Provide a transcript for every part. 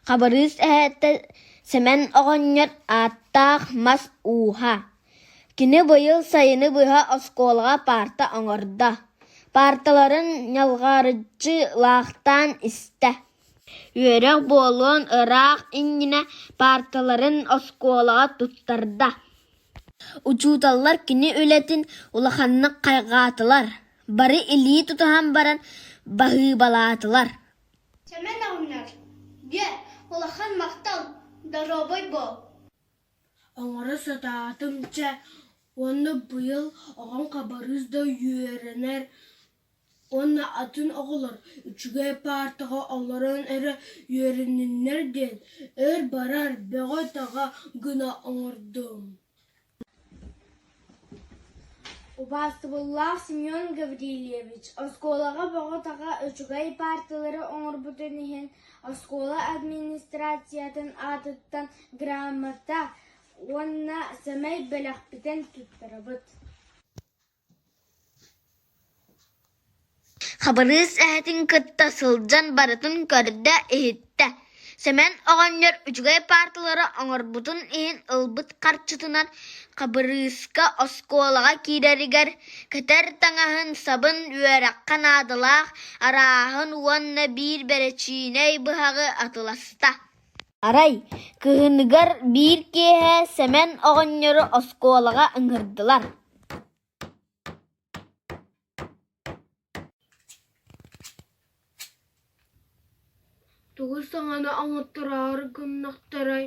Хабырыыс эһэтэ Сэмэн оҕонньор ааттаах мас ууһа. Кини быйыл сайыны быһа оскуолаҕа паарта оҥордо, паарталарын ньалҕарыччы лаахтаан истэ. Үөрэх буолуон ыраах иннинэ паарталарын оскуолаҕа туттарда. Учууталлар кини үлэтин улаханнык хайҕаатылар, бары илии тутуһан баран баһыыбалаатылар. Сэмэн оҕонньор, дьэ, улахан махтал, доруобай буол Оҥоро сатаатым чэ уонна быйыл оҕом Хабырыыс да үөрэнэр уонна атын оҕолор үчүгэй паартаҕа олорон эрэ үөрэнниннэр диэн өр барар бөҕө-таҕа гына оҥордум Убаастабыллаах Семен Гаврильевич, оскуолаҕа бөҕө-таҕа үчүгэй партиялары оҥорбутун иһин оскуола администрациятын аатыттан грамота уонна сэмэй бэлэхпитин туттарабыт. Хабырыыс эһэтин кытта сылдьан барытын көрдө-иһиттэ, Сэмэн оҕонньор үчүгэй партиялары оҥорбутун иһин ылбыт харчытынан Хабырыыска оскуолаҕа киирэригэр кэтэр таҥаһын, сабын, үөрэххэ наадалаах арааһын уонна биир бэрэчиинэй быһаҕы атыласта. Арай, кыһыныгар биир киэһэ Сэмэн оҕонньору оскуолаҕа ыҥырдылар. Тугу саҥаны оҥоттороору гыннахтарай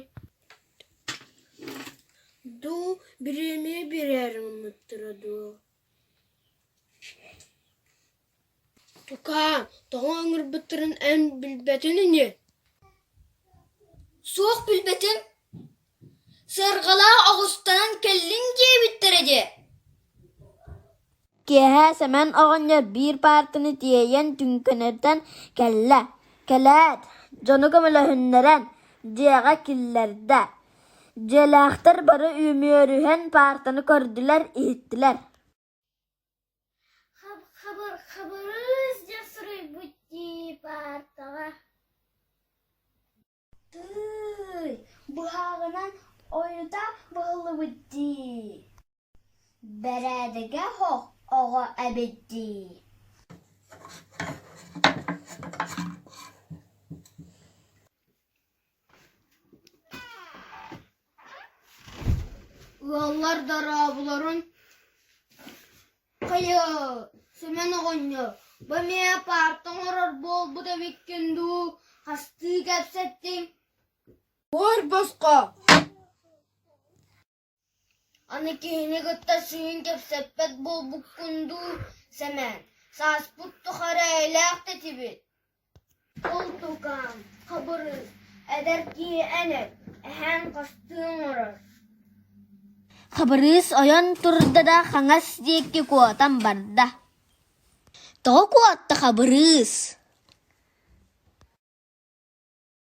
дуу, бириэмийэ биэрээри гыммыттара дуу Тукаам, тоҕо ыҥырбыттарын эн билбэтин ини Суох билбэтим, сыарҕалаах оҕустанан кэллиҥ диэбиттэрэ дии Киэһэ Сэмэн оҕонньор биир паартаны тиэйэн түҥкэнэтэн кэллэ, кэлээт, дьону көмөлөһүннэрэн, дьиэҕэ киллэрдэ. Дьиэлээхтэр бары үмүөрүһэн паартаны көрдүлэр-иһиттилэр Хабырыыс диэн суруйбут дии паартаҕа Тыый, быһаҕынан ойута быһыллыбыт дии Бэрээдэгэ суох оҕо эбит дии Ыаллар дорооболорун Хайа, Сэмэн оҕонньор, бу эмиэ паарта оҥорор буолбут эбиккин дуу, хастыы кэпсэттиҥ? Буор босхо Аны киһини кытта сүгүн кэпсэппэт буолбуккун дуу, Сэмэн, сааспыт тухары эйэлээх да этибит Ол тукаам, Хабырыыс, эдэр киһи эн эт, эһээҥ хастыы оҥорор Хабырыыс ойон турда да хаҥас диэки куотан барда. Тоҕо куотта Хабырыыс?